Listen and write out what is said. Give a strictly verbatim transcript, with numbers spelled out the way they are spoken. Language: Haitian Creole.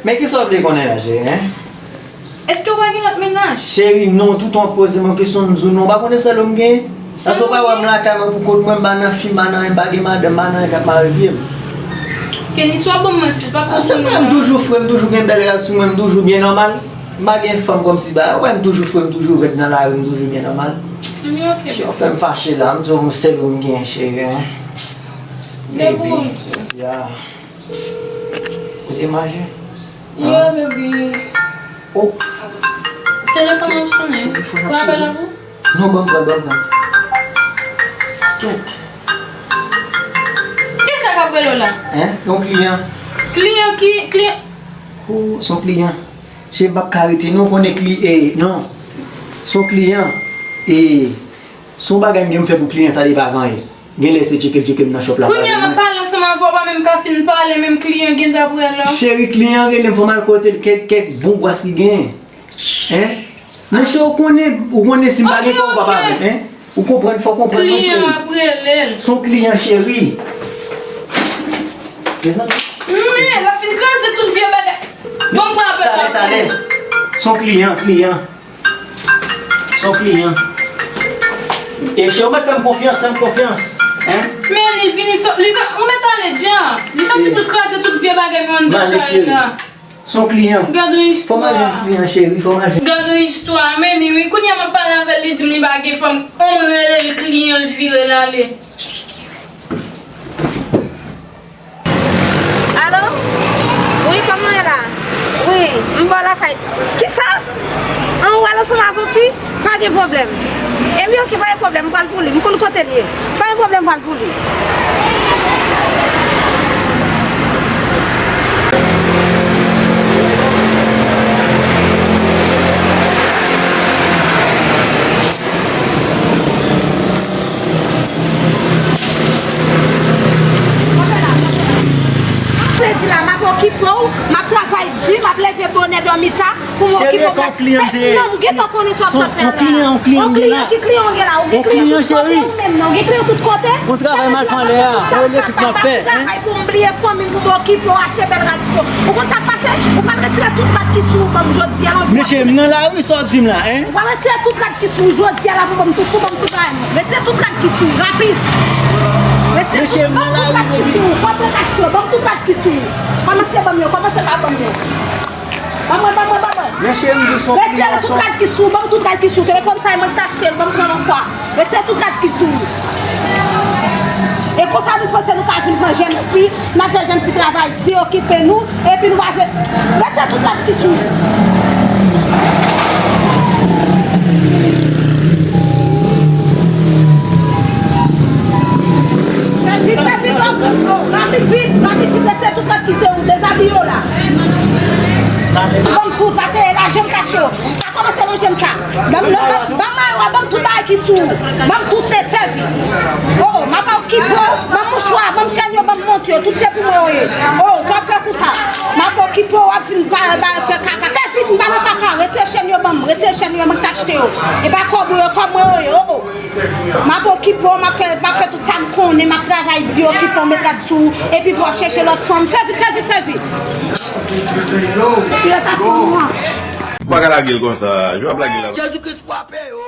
Men kisa w vle konnen la, cheri, en? Èske w pa gen lòt mennaj? Cheri, non, tout w ap poze m yon kesyon, m di w non, w pa konnen sèl ou m gen? Èske w pa wè m lakay mwen pou kont mwen, m pa nan fi, m pa nan anyen, m pa gen madanm, m pa nan anyen k ap mare pye m? Kenny, si w ap ban m manti, l pa pou konnen. A, se mwen, m toujou fre, m toujou gen bèl rad sou mwen, m toujou byen nòmal. M pa gen fanm kòmsi bagay, ou wè m toujou fre, m toujou rèd nan lari, m toujou byen nòmal. M ok. Cheri, w fè m fache la, m di w sèl ou m gen, cheri, en. Baby. Ya. Ou te manje? Ya, baby. Oh. Telefòn ap sonnen. Telefòn ap sonnen. Ou apèl la pou? Non, ban m pran, ban m pran. Kèt. Kisa k ap rele w la? En? Yon kliyan. Kliyan ki, kliyan? Oh, se yon kliyan. Cheri, m p ap ka rete, non, konnen kli-, e, non. Se yon kliyan. E, se yon bagay m gen m fè pou kliyan sa, li pa vanyen. Genlè se tcheke l tcheke m nan shop la. Kounye a m ap pale ansanm avè w, w pa menm ka fin pale, menm kliyan gentan ap rele w. Cheri, kliyan rele m, fò m al kote l, kèk, kèk bon bras li genyen. En? Monchè, ou konnen, ou konnen si m pa gen kò, ou pa pa vle, en? Ou konprann, fò w konprann, monchè. Kliyan ap rele l. Se yon kliyan, cheri. Mezanmi. Men, l ap fin kraze tout vye bagay. Bon, m pran apèl la. Talè, talè. Se yon kliyan, kliyan. Se yon kliyan. E cheri, ou mèt fè m konfyans, fè m konfyans. En? Men li vini, so-, li sa, ou mèt ale, Jan. Li soti pou l kraze tout vye bagay nou anndan kay la. Se yon kliyan. Gad yon istwa. Fò m al jwenn kliyan, cheri, fò m al jwenn. Gad yon istwa, men ni wi. Kounye a m ap pale avè l, li di m li pa gen fanm. On moun rele l kliyan, l vire l ale. Alo? Wi, kòman w ye la? Wi, m bò lakay. Kisa? An, ou al ansanm avè yon fi? Pa gen pwoblèm. Ebyen, oke, pa gen pwoblèm, m pral pou li. M konn kote l ye. Pa gen pwoblèm, m pral pou li. Vle di la, m ap okipe w, m ap travay di, m ap leve bonè dòmi ta pou m okipe w. Cheri, e pa yon kliyan m te ye. Non, m gentan konnen sa w ap sot fè la. Yon kliyan, yon kliyan m gen la. Yon kliyan, ki kliyan w gen la? Ou gen kliyan tout kote ou menm, non? Ou gen kliyan tout kote? Yon travay m al fè anlè a, ou rele tout m ap fè, en? Travay pou m bliye fanmi m, pou m okipe w, achte bèl rad pou ou. Ou konn sa k pase? Ou pral retire tout rad ki sou ou ban m jodi a, non? Mesye, m nan lari, sa w di m la, en? Ou pral retire tout rad ki sou ou jodi a la pou ban m tout, pou ban m tout bagay mwen. Retire tout rad ki sou ou, rapid. Retire tout, ban m tout rad ki sou ou. Pran pran kach yo, ban m tout rad ki sou ou. Kòmanse ban m yo, kòmanse pa ban m yo. Ban mwen, ban mwen, ban mwen. Retire tout rad ki sou ou, ban m tout rad ki sou ou. Telefòn sa, e mwen ki t achte l, ban m pran l yon fwa. Retire tout rad ki sou ou. E konsa nou panse nou ka vin pran jèn fi, n a fè jèn fi travay di, okipe nou, epi nou pa vle. Retire tout rad ki sou ou. Fè vit, fè vit, oh, oh, rapid, vit, rapid, vit, retire tout rad ki sou ou, dezabiye w la. Ban m tout, pase, laje m kache w. Pa kòmanse manje m sa. Ban m, ban m mayo a, ban m tout bagay ki sou ou. Ban m tout, e fè vit. Oh, oh, m ap okipe w. Ban m mouchwa, ban m chèn yo, ban m mont yo. Tout se pou mwen yo ye. Oh, sa w fè kou sa. M ap okipe w, w ap vin ba, ba, fè kaka. Fè vit, m pa nan kaka. Retire chèn yo ban m. Retire chèn yo, mwen k t achte yo. E pa kòb ou yo, kòb mwen yo ye. Oh, oh. M ap okipe w, m ap fè, m ap fè tout sa m konnen, m ap travay di, okipe w, met rad sou ou, epi pou w ap chèche lòt fanm. Fè vit, fè vit, fè vit. Epi yo ta fanm nan. Ou pa ka lage l konsa, jan w ap lage l la. Jezikri frape yo.